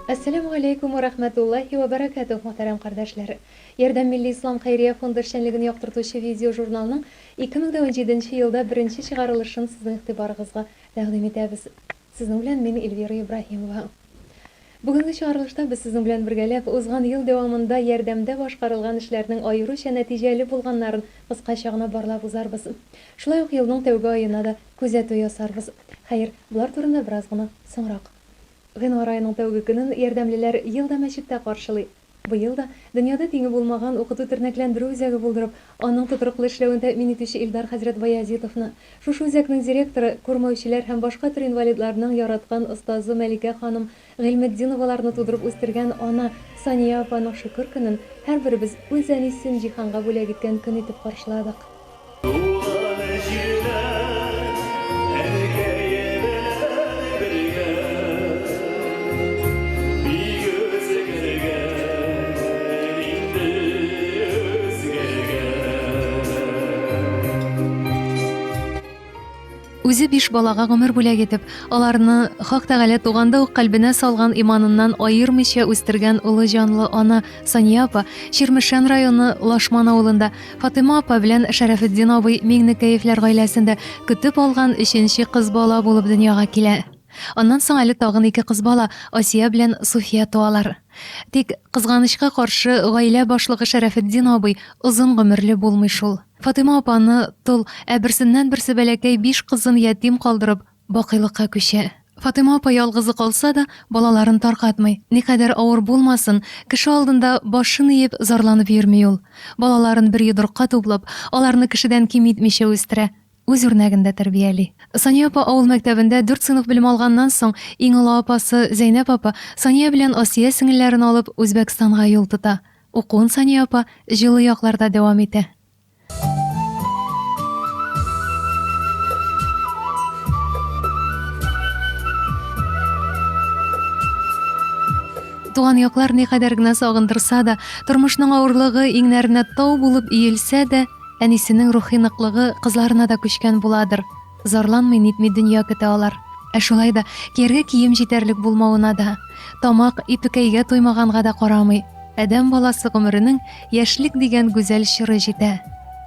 Әссәламү галәйкүм вә рәхмәтуллаһи вә бәрәкәтүһ, мөхтәрәм кардәшләр! Ярдәм милли ислам хәйрия фонды эшчәнлеген яктыртучы видеожурналның 2017 нче елда беренче чыгарылышын сезнең игътибарыгызга тәкъдим итәбез. Сезнең белән мин, Эльвира Ибраһимова. Бүгенге чыгарылышта без сезнең белән бергәләп узган ел дәвамында Ярдәмдә башкарылган эшләрнең аеруча нәтиҗәле булганнарын кыскача гына барлап узарбыз. Шулай ук елның тәүге аена да күзәтү ясарбыз. Хәер, болар турында бераз гына соңрак. Гыйнвар аеның тәүге көнен ярдәмлеләр ел да мәчеттә каршылый. Быел да, дөньяда тиңе булмаган укыту-тернәкләндерү үзәге булдырып, аның тотрыклы эшләвен тәэмин итүче Илдар хәзрәт Баязитовны, шушы үзәкнең директоры, күрмәүчеләр һәм башка төр инвалидларның яраткан остазы Мәликә ханым Гыйльметдиноваларны тудырып үстергән ана Сания апаның шөкер көнен һәрберебез үз әнисен җиһанга бүләк иткән көн итеп каршыладык. Туган җирдә әнкәе белән бергә Бик үзгәргән, инде үзгәргән. Үзе биш балага гомер бүләк итеп, аларны Хак Тәгалә туганда ук кальбенә салган иманыннан аермыйча үстергән олы җанлы ана Сания апа Чирмешән районы Лашман авылында Фатыйма апа белән Шәрәфетдин абый Миңнекәевләр гаиләсендә көтеп алган өченче кыз бала булып дөньяга килә. Аннан соң әле тагын ике кыз бала, Асия белән Суфия туалар. Тик, кызганычка каршы, гаилә башлыгы Шәрәфетдин абый озын гомерле булмый шул. Фатыйма апаны тол, ә берсеннән-берсе бәләкәй биш кызын ятим калдырып, бакыйлыкка күчә. Фатыйма апа ялгызы калса да, балаларын таркатмый. Никадәр авыр булмасын, кеше алдында башын иеп, зарланып йөрми ул. Балаларын бер йодрыкка туплап, аларны кешедән ким итмичә үстерә, үз үрнәгендә тәрбияли. Сания апа авыл мәктәбендә дүрт сыйныф белем алганнан соң, иң олы апасы Зәйнәп апа Сания белән Асия сеңелләрен алып, Үзбәкстанга юл тота. Укуын Сания апа җылы якларда дәвам итә. Туган яклар никадәр генә сагындырса да, тормышның авырлыгы иңнәренә тау булып өелсә дә, әнисенең рухи ныклыгы кызларына да күчкән буладыр. Зарланмый нитми дөнья көтә алар. Ә шулай да кияргә кием җитәрлек булмавына да, тамак ипекәйгә туймаганга да карамый, адәм баласы гомеренең яшьлек дигән гүзәл чоры җитә.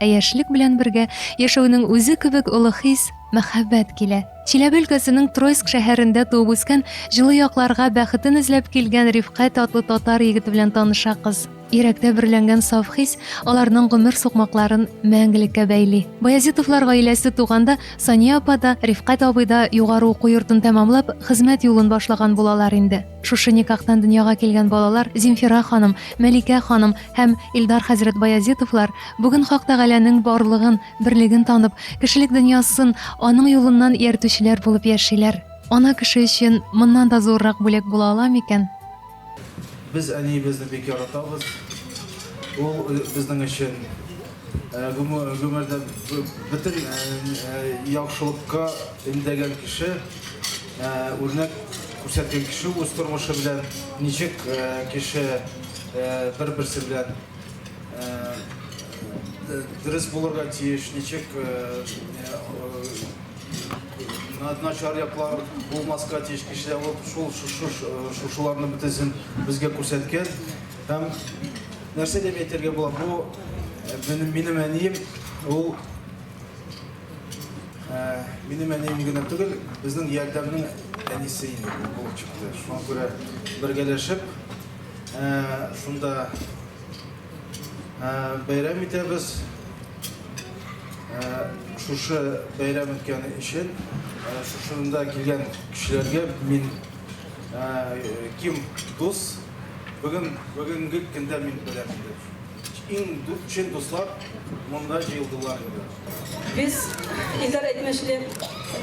Ә яшьлек белән бергә яшәүнең үзе кебек олы хис, мәхәббәт килә. Чиләбе өлкәсенең Тройск шәһәрендә туып үскән, җылы якларга бәхетен эзләп килгән Рифкать атлы татар егете белән таныша кыз. Йөрәктә бөреләнгән саф хис аларның гомер сукмакларын мәңгелеккә бәйли. Баязитовлар гаиләсе туганда Сания апа да, Рифкать абый да югары уку йортын тәмамлап, хезмәт юлын башлаган булалар инде. Шушы никахтан дөньяга килгән балалар Земфира ханым, Мәликә ханым һәм Илдар хәзрәт Баязитовлар бүген Хак Тәгаләнең барлыгын, берлеген танып, кешелек дөньясын аның юлыннан ияртүчеләр булып яшиләр. Ана кеше өчен моннан да зуррак бүләк була ала микән? Без әниебезне бик яратабыз. Ул безнең өчен гомердә бөтен яхшылыкка өндәгән кеше, үрнәк күрсәткән кеше үз тормышы белән, ничек кеше бер-берсе белән дөрес булырга тиеш, ничек Начар яклар булмаска тиеш кешедә, вот шул шушыларны бөтенсен безгә күрсәткән. Һәм нәрсә дип әйтергә була, бу минем әнием, ул минем әнием генә түгел, безнең ярдәмнең әнисе инде булып чыкты. Шуңа күрә бергәләшеп шунда Бәйрәм итәбез. Шушы бәйрәм үткән өчен шушында килгән кешеләргә мин ким дус. Бүген бүгенге көндә мин беләм инде. Иң чын дуслар монда җыелдылар инде. Без, Илдар әйтмешли,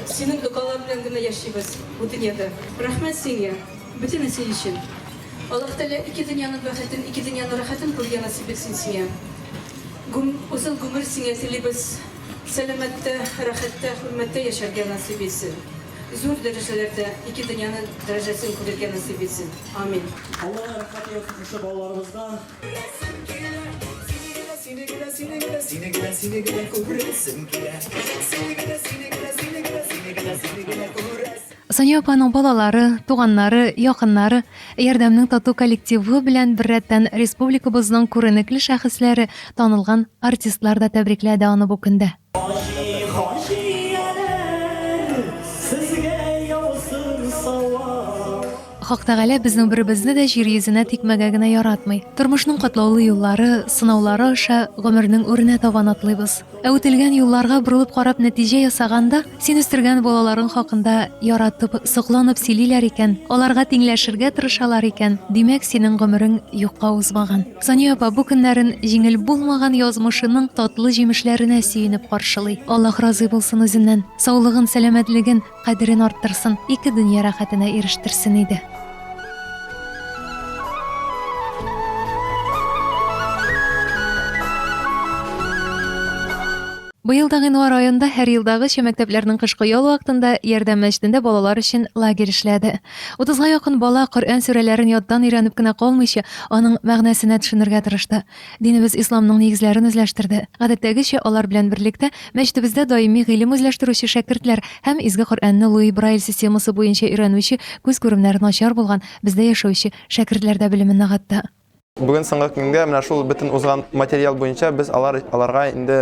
синең догалар белән генә яшибез бу дөньяда. Рәхмәт сиңа, бөтенесе өчен. Аллаһ Тәгалә ике дөньяның бәхетен, ике дөньяның рәхәтен күрергә насыйп итсен сиңа. Гүм, озын гомер сиңа телибез. Сәламәттә, рәхәттә, хөрмәттә яшәргә насыйп итсен. Зур дәрәҗәләрдә ике дөньяның дәрәҗәсен күрергә насыйп итсен. Амин. Аллаһ рәхмәте яусын шушы балаларыбызга. Күрәсем килә, сине генә, сине генә, сине генә, сине генә, сине генә күрәсем килә. Сине генә, сине генә, сине генә, сине генә, сине генә күрәсем. Сания апаның балалары, туганнары, якыннары, Ярдәмнең тату коллективы белән беррәттән республикабызның күренекле шәхесләре, танылган артистлар да тәбрикләде аны бу көндә. Хаҗи-хаҗияләр, сезгә яусын савап. Хак Тәгалә безнең беребезне дә җир йөзенә тикмәгә генә яратмый. Тормышның катлаулы юллары, сынаулары аша гомернең үренә табан атлыйбыз. Ә үтелгән юлларга борылып карап нәтиҗә ясаганда, син үстергән балаларың хакында яратып, сокланып сөйлиләр икән, аларга тиңләшергә тырышалар икән, димәк, синең гомерең юкка узмаган. Сания апа бу көннәрен җиңел булмаган язмышының татлы җимешләренә сөенеп каршылый. Аллаһ разый булсын үзеннән, саулыгын, сәламәтлеген, кадерен арттырсын, ике дөнья рәхәтенә ирештерсен иде. Быел да гыйнвар аенда һәр елдагыча мәктәпләрнең кышкы ял вакытында Ярдәм мәчетендә балалар өчен лагерь эшләде. Утызга якын бала Коръән сүрәләрен яттан өйрәнеп кенә калмыйча, аның мәгънәсенә төшенергә тырышты. Динебез исламның нигезләрен үзләштерде. Гадәттәгечә, алар белән берлектә мәчетебездә даими гыйлем үзләштерүче шәкертләр һәм Изге Коръәнне Луи Брайль системасы буенча өйрәнүче күз күремнәре начар булган бездә яшәүче шәкертләр дә белемен ныгытты. Бүген соңгы көнгә менә шул бөтен узган материал буенча без алар аларга инде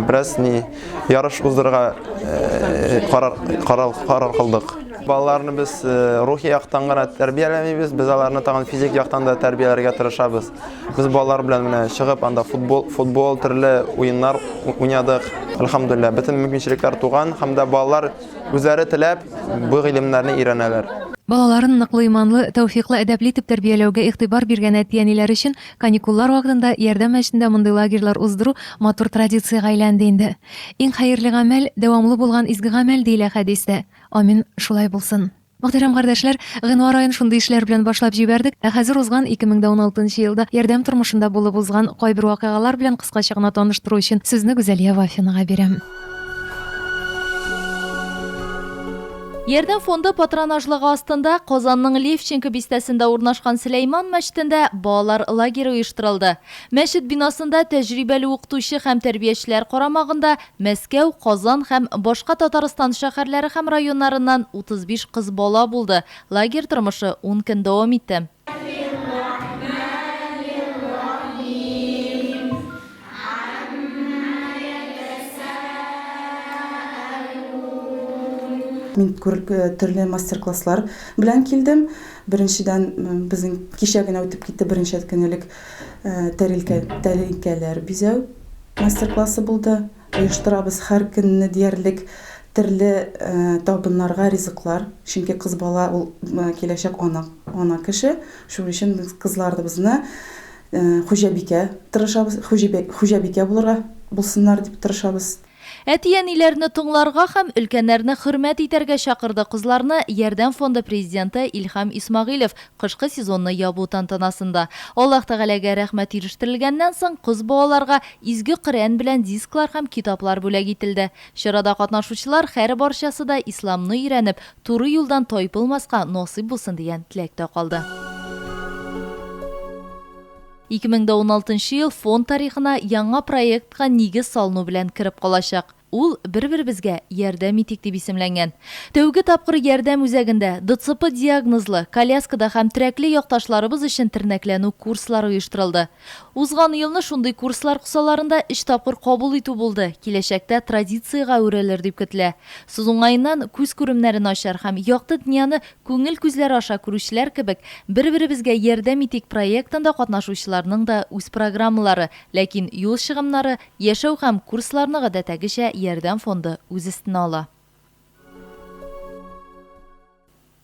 бераз ни ярыш уздырырга э, карар карар карар кылдык. Балаларны без э, рухи яктан гына тәрбияләмибез, без аларны тагын физик яктан да тәрбияләргә тырышабыз. Без балалар белән менә чыгып анда футбол, футбол төрле уеннар уйнадык. Әлхәмдулилла, бөтен мөмкинчелекләр туган һәм дә балалар үзләре теләп бу гыйлемнәрне өйрәнәләр. Балаларын ныклы иманлы, тәүфыйклы, әдәпле итеп тәрбияләүгә игътибар биргән әти-әниләр өчен каникуллар вакытында Ярдәм мәчетендә мондый лагерьлар уздыру матур традициягә әйләнде инде. Иң хәерле гамәл, дәвамлы булган изге гамәл, диелә хәдистә. Амин, шулай булсын. Мөхтәрәм кардәшләр, гыйнвар аен шундый эшләр белән башлап җибәрдек, ә хәзер узган 2016 нчы елда Ярдәм тормышында булып узган кайбер вакыйгалар белән кыскача гына таныштыру өчен сүзне Гүзәлия Вафинага бирәм. Ярдәм фонды патронажлыгы астында Казанның Левченко бистәсендә урнашкан Сөләйман мәчетендә балалар лагере оештырылды. Мәчет бинасында тәҗрибәле укытучы һәм тәрбиячеләр карамагында Мәскәү, Казан һәм башка Татарстан шәһәрләре һәм районнарыннан 35 кыз бала булды. Лагерь тормышы ун көн дәвам итте. Мин төрле мастер-класслар белән килдем. Беренчедән, безнең кичә генә үтеп китте, берничә көн элек тәрилкә, тәлинкәләр бизәү мастер-классы булды. Оештырабыз һәр көнне диярлек төрле табыннарга ризыклар. Чөнки кыз бала ул киләчәк ана, ана кеше. Шуның өчен без кызларыбызны хуҗабикә тырышабыз, хуҗабикә булырга булсыннар дип тырышабыз. Әти-әниләрне тыңларга һәм өлкәннәрне хөрмәт итәргә чакырды кызларны Ярдәм фонды президенты Илһам Исмәгыйлев кышкы сезонны ябу тантанасында. Аллаһ Тәгаләгә рәхмәт ирештерелгәннән соң, кыз балаларга изге Коръән белән дисклар һәм китаплар бүләк ителде. Чарада катнашучылар һәрбарчасы да исламны өйрәнеп, туры юлдан тайпылмаска насыйп булсын дигән теләктә калды. 2016 нчы ел фонд тарихына яңа проектка нигез салыну белән кереп калачак. Ул Бер-беребезгә ярдәм итик дип исемләнгән. Тәүге тапкыр Ярдәм үзәгендә ДЦП диагнозлы, коляскада һәм терәкле якташларыбыз өчен тернәкләнү курслары оештырылды. Узган елны шундый курслар кысаларында өч тапкыр кабул итү булды, киләчәктә традициягә әверелер дип көтелә. Сүз уңаеннан, күз күремнәре начар һәм якты дөньяны Күңел күзләре аша күрүчеләр кебек, Бер-беребезгә ярдәм итик проектында катнашучыларның да үз программалары, ләкин юл чыгымнары, яшәү һәм курсларны гадәтәгечә Ярдәм фонды үз өстенә ала.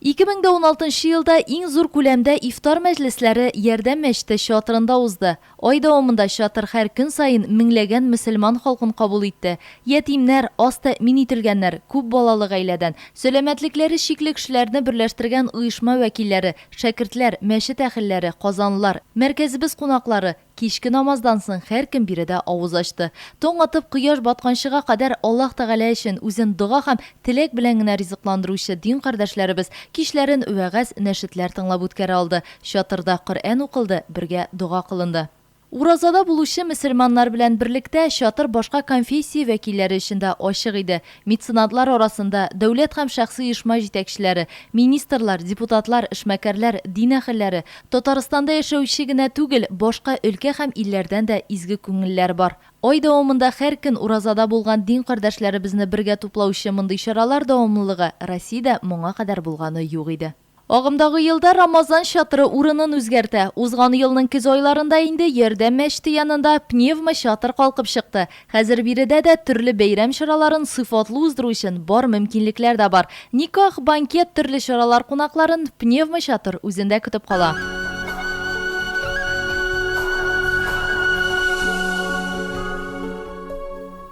2016 елда иң зур күләмдә ифтар мәҗлесләре Ярдәм мәчете чатырында узды. Ай дәвамында чатыр һәр көн саен меңләгән мөселман халкын кабул итте. Ятимнәр, аз тәэмин ителгәннәр, күп балалы гаиләдән, сәламәтлекләре чикле кешеләрне берләштергән оешма вәкилләре, шәкертләр, мәчет әһелләре, казанлылар, мәркәзебез кунаклары, кичке намаздан соң һәркем биредә авыз ачты. Таң атып кояш батканчыга кадәр Аллаһ Тәгалә өчен үзен дога һәм теләк белән генә ризыкландыручы дин кардәшләребез кичләрен вәгазь, нәшедләр тыңлап үткәрә алды. Чатырда Коръән укылды, бергә дога кылынды. Уразада булучы мөселманнар белән берлектә чатыр башка конфессия вәкилләре өчен дә ачык иде. Меценатлар арасында дәүләт һәм шәхси оешма җитәкчеләре, министрлар, депутатлар, эшмәкәрләр, дин әһелләре, Татарстанда яшәүче генә түгел, башка өлкә һәм илләрдән дә изге күңелләр бар. Ай дәвамында һәр көн уразада булган дин кардәшләребезне бергә туплаучы мондый чаралар дәвамлылыгы Россиядә моңа кадәр булганы юк иде. Агымдагы елда Рамазан чатыры урынын үзгәртә. Узган елның көз айларында инде Ярдәм мәчете янында пневмо-чатыр калкып чыкты. Хәзер биредә дә төрле бәйрәм чараларын сыйфатлы уздыру өчен бар мөмкинлекләр дә бар. Никах, банкет, төрле чаралар кунакларын пневмо-чатыр үзендә көтеп кала.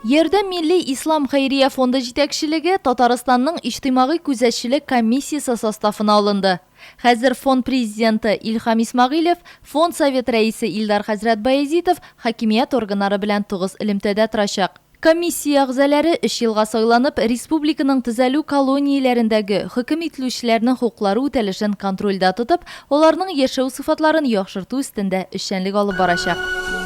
Ярдәм милли ислам хәйрия фонды җитәкчелеге Татарстанның иҗтимагый күзәтчелек комиссиясе составына алынды. Хәзер фонд президенты Илһам Исмәгыйлев, фонд совет рәисе Илдар хәзрәт Баязитов хакимият органнары белән тыгыз элемтәдә торачак. Комиссия әгъзаләре өч елга сайланып, республиканың төзәлү колонияләрендәге хөкем ителүчеләрнең хокуклары үтәлешен контрольдә тотып, аларның яшәү сыйфатларын яхшырту өстендә эшчәнлек алып барачак.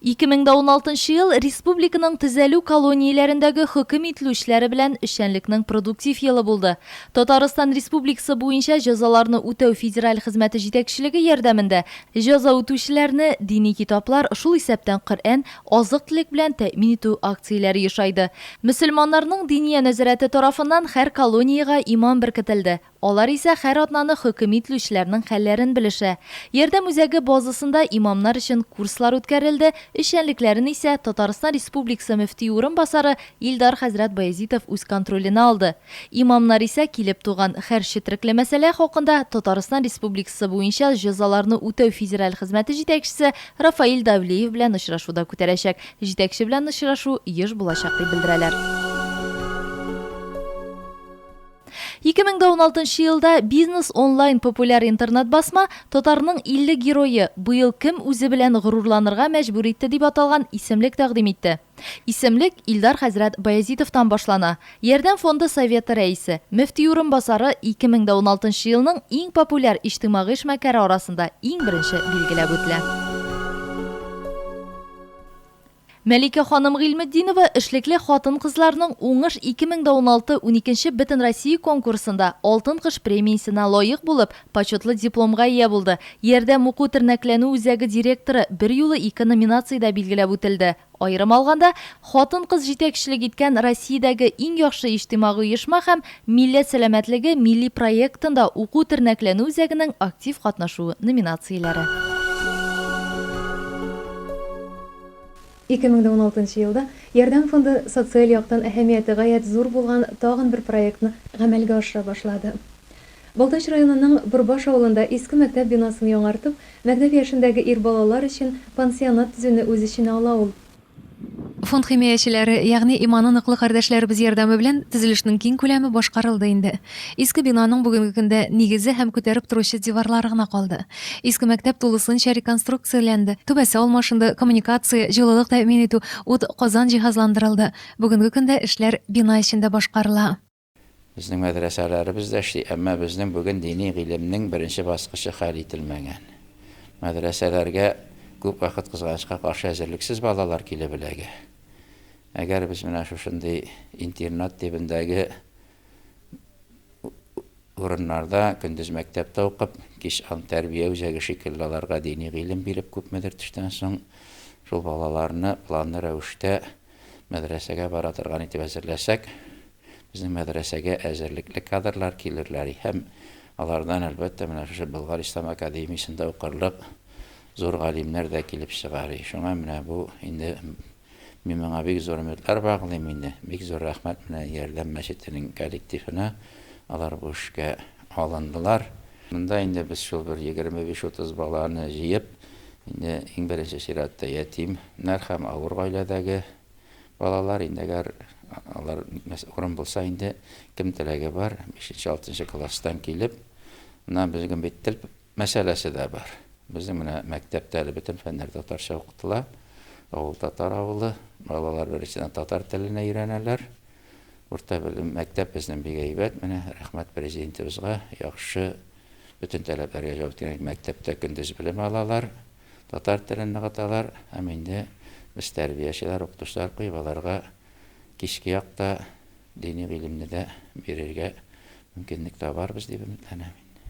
2016 ел республиканың төзәлү колонияләрендәге хөкем ителүчеләре белән эшчәнлекнең продуктив елы булды. Татарстан Республикасы буенча җәзаларны үтәү федераль хезмәте җитәкчелеге ярдәмендә җәза үтүчеләрне дини китаплар, шул исәптән Коръән, азык-төлек белән тәэмин итү акцияләре ешайды. Мөселманнарның Диния нәзарәте тарафыннан һәр колониягә имам беркетелде. Алар исә һәр атнаны хөкем ителүчеләрнең хәлләрен белешә. Ярдәм үзәге базасында имамнар өчен курслар үткәрелде, эшчәнлекләрен исә Татарстан Республикасы мөфтие урынбасары Илдар хәзрәт Баязитов үз контроленә алды. Имамнар исә килеп туган һәр четерекле мәсьәлә хакында Татарстан Республикасы буенча җәзаларны үтәү федераль хезмәте җитәкчесе Рафаил Давлеев белән очрашуда күтәрәчәк. Җитәкче белән очрашу еш булачак дип белдерәләр. 2016 елда Бизнес онлайн популяр интернет-басма Татарның 50 герое, быел кем үзе белән горурланырга мәҗбүр итте дип аталган исемлек тәкъдим итте. Исемлек Илдар хәзрәт Баязитовтан башлана. Ярдәм фонды советы рәисе, мөфти урынбасары 2016 елның иң популяр иҗтимагый эшмәкәре арасында иң беренче билгеләп үтелә. Мәликә ханым Гыйльметдинова эшлекле хатын-кызларның Уңыш 2016 уникенче Бөтенроссия конкурсында Алтын кыш премиясенә лаек булып, почетлы дипломга ия булды. Ярдәм уку-тернәкләнү үзәге директоры берьюлы ике номинациядә билгеләп үтелде. Аерым алганда, Хатын-кыз җитәкчелек иткән Россиядәге иң яхшы иҗтимагый оешма һәм Милләт сәламәтлеге милли проектында уку-тернәкләнү үзәгенең актив катнашуы номинацияләре. 2016 елда Ярдәм фонды социаль яктан әһәмияте гаять зур булган тагын бер проектны гамәлгә ашыра башлады. Балтач районының Борбаш авылында иске мәктәп бинасын яңартып, мәктәп яшендәге ир балалар өчен пансионат төзүне үз эченә ала ул. Фонд химаячеләре, ягъни иманы ныклы кардәшләребез ярдәме белән төзелешнең киң күләме башкарылды инде. Иске бинаның бүгенге көндә нигезе һәм күтәреп торучы диварлары гына калды. Иске мәктәп тулысынча реконструкцияләнде, түбәсе алмашынды, коммуникация, җылылык тәэмин итү, ут, казан җиһазландырылды. Бүгенге көндә эшләр бина эчендә башкарыла. Безнең мәдрәсәләребез дә эшли, әмма безнең бүген дини гыйлемнең беренче баскычы хәл ителмәгән. Мәдрәсәләргә күп вакыт кызганычка каршы әзерлексез балалар килеп эләгә. Әгәр без менә шушындый интернат тибындагы урыннарда көндез мәктәптә укып, кич ан тәрбия үзәге шикелле аларга дини гыйлем биреп күпмедер төштән соң шул балаларны планлы рәвештә мәдрәсәгә бара торган итеп әзерләсәк, Безнең мәдрәсәгә әзерлекле кадрлар килерләр һәм алардан, әлбәттә, менә шушы Болгар ислам академиясендә укырлык зур галимнәр дә килеп чыгар. Шуңа менә бу инде мин моңа бик зур өметләр баглыйм инде. Бик зур рәхмәт менә Ярдәм мәчетенең коллективына, алар бу эшкә алындылар. Монда инде без шул бер 25-30 баланы җыеп, инде иң беренче чиратта ятимнәр һәм авыр гаиләдәге Балалар инде әгәр алар урын булса инде кем теләге бар, бишенче, алтынчы класстан килеп, менә безнең бит тел мәсьәләсе дә бар. Безнең менә мәктәптә әле бөтен фәннәр татарча укытыла. Авыл татар авылы, балалар беренчедән татар теленә өйрәнәләр. Урта белем мәктәп безнең бик әйбәт, менә рәхмәт президентыбызга, яхшы. Бөтен таләпләргә җавап биргән мәктәптә көндез белем алалар, татар телен ныгыталар һәм инде без тәрбиячеләр, укытучылар куеп, аларга кичке якта дини гыйлемне дә бирергә мөмкинлек табарбыз дип өметләнәм инде.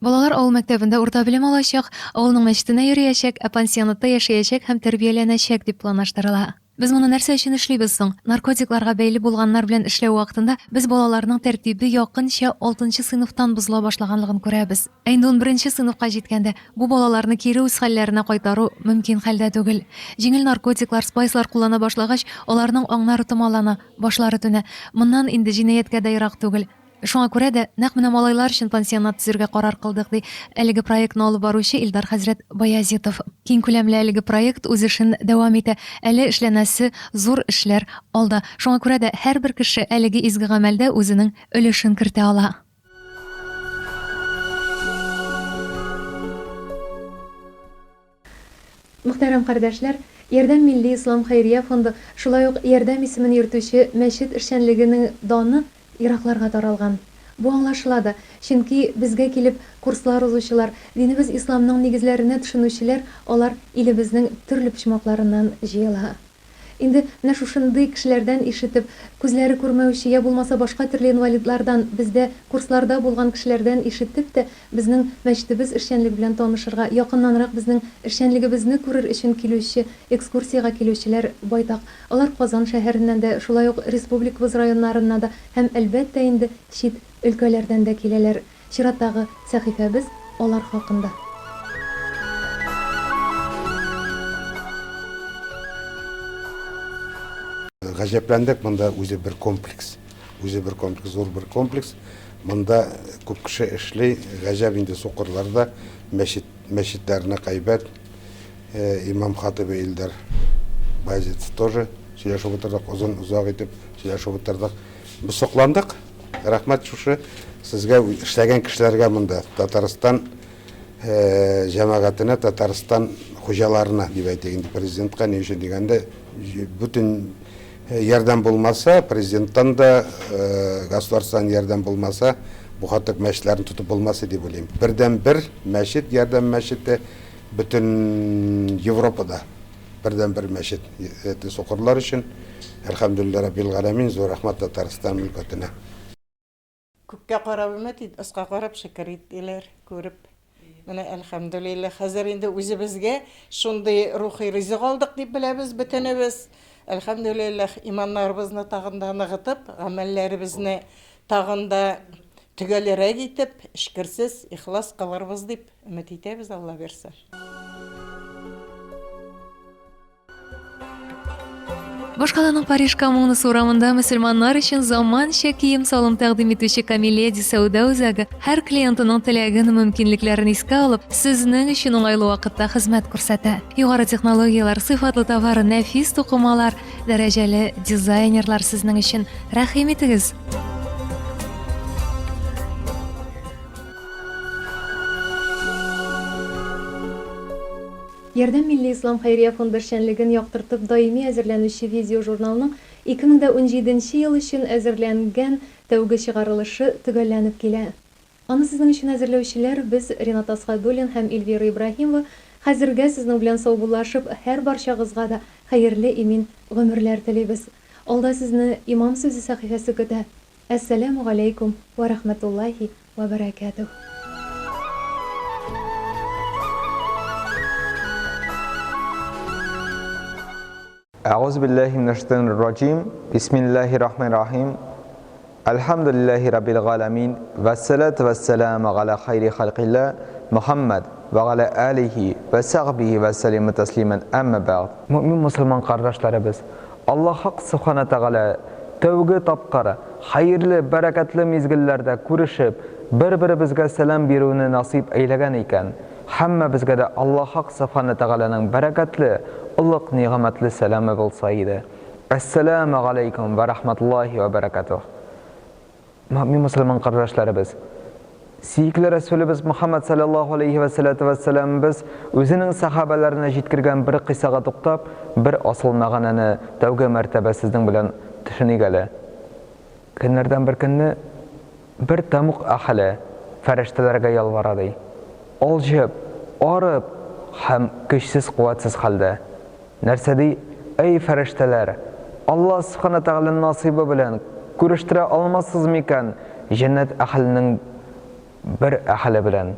Балалар авыл мәктәбендә урта белем алачак, авылның мәчетенә йөриячәк, ә пансионатта яшәячәк һәм тәрбияләнәчәк дип планлаштырыла. Без моны нәрсә өчен эшлибез соң? Наркотикларга бәйле булганнар белән эшләү вакытында без балаларның тәртибе якынча алтынчы сыйныфтан бозыла башлаганлыгын күрәбез. Ә инде унберенче сыйныфка җиткәндә, бу балаларны кире үз хәлләренә кайтару мөмкин хәлдә түгел. Җиңел наркотиклар, спайслар куллана башлагач, аларның аңнары томалана, башлары түнә. Моннан инде җинаятькә дә ерак түгел. Шуңа күрә дә нәкъ менә малайлар өчен пансионат төзергә карар кылдык, ди әлеге проектны алып баручы Илдар хәзрәт Баязитов. Киң күләмле әлеге проект үз эшен дәвам итә, әле эшләнәсе зур эшләр алда. Шуңа күрә дә һәрбер кеше әлеге изге гамәлдә үзенең өлешен кертә ала. Мөхтәрәм кардәшләр, Ярдәм милли ислам хәйрия фонды, шулай ук Ярдәм исемен йөртүче мәчет эшчәнлегенең даны еракларга таралган. Бу аңлашыла да, чөнки безгә килеп курслар узучылар, динебез исламның нигезләренә төшенүчеләр алар илебезнең төрле почмакларыннан җыела. Инде менә шушындый кешеләрдән ишетеп, күзләре күрмәүче, я булмаса башка төрле инвалидлардан, бездә курсларда булган кешеләрдән ишетеп тә, безнең мәчетебез эшчәнлеге белән танышырга, якыннанрак безнең эшчәнлегебезне күрер өчен килүче, экскурсиягә килүчеләр байтак. Алар Казан шәһәреннән дә, шулай ук республикабыз районнарынна да һәм, әлбәттә инде, чит өлкәләрдән дә киләләр. Чираттагы сәхифәбез алар хакында. Гаҗәпләндек, монда үзе бер комплекс. Үзе бер комплекс, зур бер комплекс. Монда күп кеше эшли, гаҗәп инде сукырлар да, мәчет, мәчетләрне кайбәт. Имам хатыбы Илдар Баязитов тоже сөйләшеп утырдык, озын озак итеп сөйләшеп утырдык. Без сокландык. Рәхмәт шушы сезгә эшләгән кешеләргә монда, Татарстан җәмәгатенә, Татарстан хуҗаларына дип әйтик инде, президентка ни өчен дигәндә, бөтен ярдәм булмаса, президенттан да, государстводан ярдәм булмаса, бу хатык мәчетләрне тотып булмас иде дип уйлыйм. Бердәнбер мәчет, ярдәм мәчете бөтен Европада. Бердәнбер мәчет сукырлар өчен. Әлхәмдүлилләһ Раббил галәмин, зур рәхмәт Татарстан мөлкәтенә. Күккә карап өмет ит, аска карап шөкер ит, диләр, күреп. Менә әлхәмдүлилләһ, хәзер инде үзебезгә шундый рухи ризык алдык дип беләбез бөтенебез. Әлхәмдүлилләһ, иманнарыбызны тагын да ныгытып, гамәлләребезне тагын да төгәлрәк итеп, эчкерсез, ихлас кылырбыз дип өмет итәбез, Алла бирса. Башкаланың Париж коммунасы урамында мөселманнар өчен заманча кием-салым тәкъдим итүче Камиледи сәүдә үзәге һәр клиентының теләген, мөмкинлекләрен искә алып, сезнең өчен уңайлы вакытта хезмәт күрсәтә. Югары технологияләр, сыйфатлы товар, нәфис тукымалар, дәрәҗәле дизайнерлар сезнең өчен. Рәхим итегез! Ярдәм милли ислам хәйрия фонды эшчәнлеген яктыртып даими әзерләнүче видеожурналның 2017 нче ел өчен әзерләнгән тәүге чыгарылышы төгәлләнеп килә. Аны сезнең өчен әзерләүчеләр, без, Ринат Асхадуллин һәм Эльвира Ибраһимова, хәзергә сезнең белән саубуллашып, һәрбарчагызга да хәерле имин гомерләр телибез. Алда сезне Имам сүзе сәхифәсе көтә. Әссәләмү галәйкүм вә рәхмәтуллаһи вә бәрәкәтүһ. Әгуз билләһи минәш шәйтанир раҗим. Бисмиллаһир рахманир рахим. Әлхәмдүлилләһи раббил галәмин. Вәссәлату вәссәламу галә хайри халкилла Мөхәммәд вә галә алихи вә сәхбихи вә сәллимә тәслимән. Әмма бәгъд. Мөэмин мөселман кардәшләребез! Аллаһ Хак Сүбхәнә Тәгалә тәүге тапкыр хәерле, бәрәкәтле мизгелләрдә күрешеп, бер-беребезгә сәлам бирүне насыйп әйләгән икән, һәммәбезгә дә Аллаһ Хак Сүбхәнә Тәгаләнең бәрәкәтле, олуг нигъмәтле сәламе булса иде. Әссәләмә галәйкүм вә рахмәтуллаһи вә бәрәкәтүһ. Мөэмин мөселман кардәшләребез! Сөекле Рәсүлебез Мөхәммәд салләллаһу алейһи вә сәләтү вә сәламебез үзенең сәхабәләренә җиткергән бер кыйссага туктап, бер асыл мәгънәне тәүге мәртәбә сезнең белән төшеник әле. Көннәрдән бер көнне бер тәмуг әһеле. Фәрештәләргә ялвара, ди. Алҗып, арып һәм көчсез-куәтсез хәлдә. Нәрсә ди? Әй, фәрештәләр! Алла Сүбхәнә Тәгаләнең насыйбы белән күрештерә алмассыз микән җәннәт әһеленең бер әһеле белән?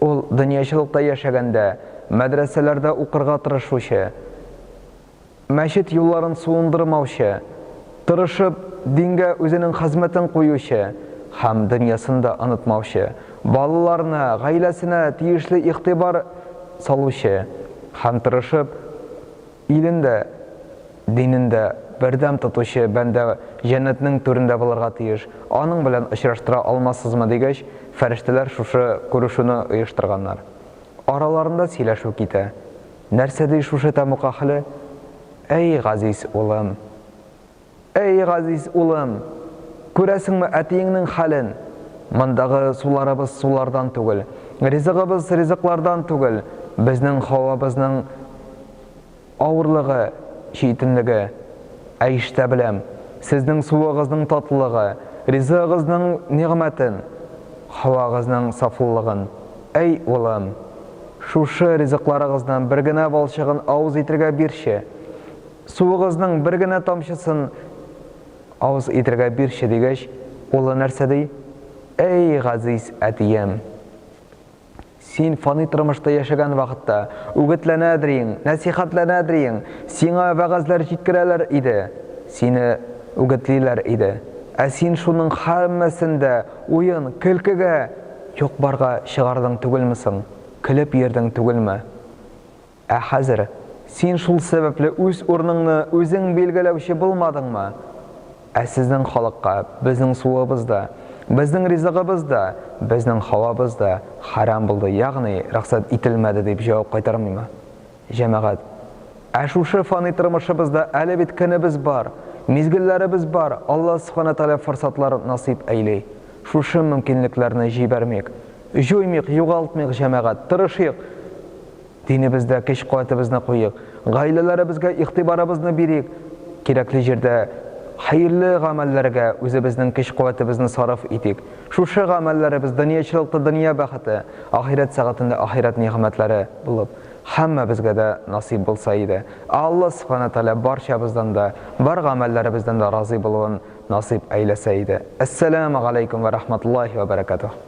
Ул дөньячылыкта яшәгәндә мәдрәсәләрдә укырга тырышучы, мәчет юлларын суындырмаучы, тырышып дингә үзенең хезмәтен куючы һәм дөньясын да онытмаучы, балаларына, гаиләсенә тиешле игътибар салучы һәм тырышып илен дә, динен дә бердәм тотучы бәндә җәннәтнең түрендә булырга тиеш, аның белән очраштыра алмассызмы дигәч, фәрештәләр шушы күрешүне оештырганнар. Араларында сөйләшү китә. Нәрсә ди шушы тәмуг әһеле? Әй, газиз улым! Әй, газиз улым! Күрәсеңме әтиеңнең хәлен? Мондагы суларыбыз сулардан түгел, ризыгыбыз ризыклардан түгел, безнең һавабызның авырлыгы, читенлеге. Ә ишетә беләм, сезнең суыгызның татлылыгы, ризыгыгызның нигъмәтен, һавагызның сафлылыгын. Әй, улым! Шушы ризыкларыгызның бер генә валчыгын авыз итергә бирче! Суыгызның бер генә тамчысын авыз итергә бирче, дигәч, улы нәрсә ди? Әй, газиз әтием! Син фани тормышта яшәгән вакытта үгетләнәдриең, нәсыйхәтләнәдриең, сиңа вәгазьләр җиткерәләр иде, сине үгетлиләр иде. Ә син шуның һәммәсен дә уен, көлкегә, юк-барга чыгардың түгелме соң? Көлеп йөрдең түгелме? Ә хәзер син шул сәбәпле үз урыныңны үзең билгеләүче булмадыңмы? Ә сезнең халыкка безнең суыбыз да, безнең ризыгыбыз да, безнең һавабыз да хәрам булды, ягъни рөхсәт ителмәде, дип җавап кайтармыймы? Җәмәгать, ә шушы фани тормышыбызда әле бит көнебез бар, мизгелләребез бар, Алла Сүбхәнә Тәгалә форсатлар насыйп әйли. Шушы мөмкинлекләрне җибәрмик, җуймыйк, югалтмыйк, җәмәгать, тырышыйк, Динебездә көч-куәтебезне куйыйк, гаиләләребезгә игътибарыбызны бирик, кирәкле җирдә хәерле гамәлләргә үзебезнең көч-куәтебезне сарыф итик. Шушы гамәлләребез дөньячылыкта дөнья бәхете, ахирәт сәгатендә ахирәт нигъмәтләре булып, һәммәбезгә дә насыйп булса иде. Ә Алла Сүбхәнә Тәгалә барчабыздан да, бар гамәлләребездән дә разый булуын насыйп әйләсә иде. Әссәләмү галәйкүм вә рахматуллаһи вә бәрәкәтүһ.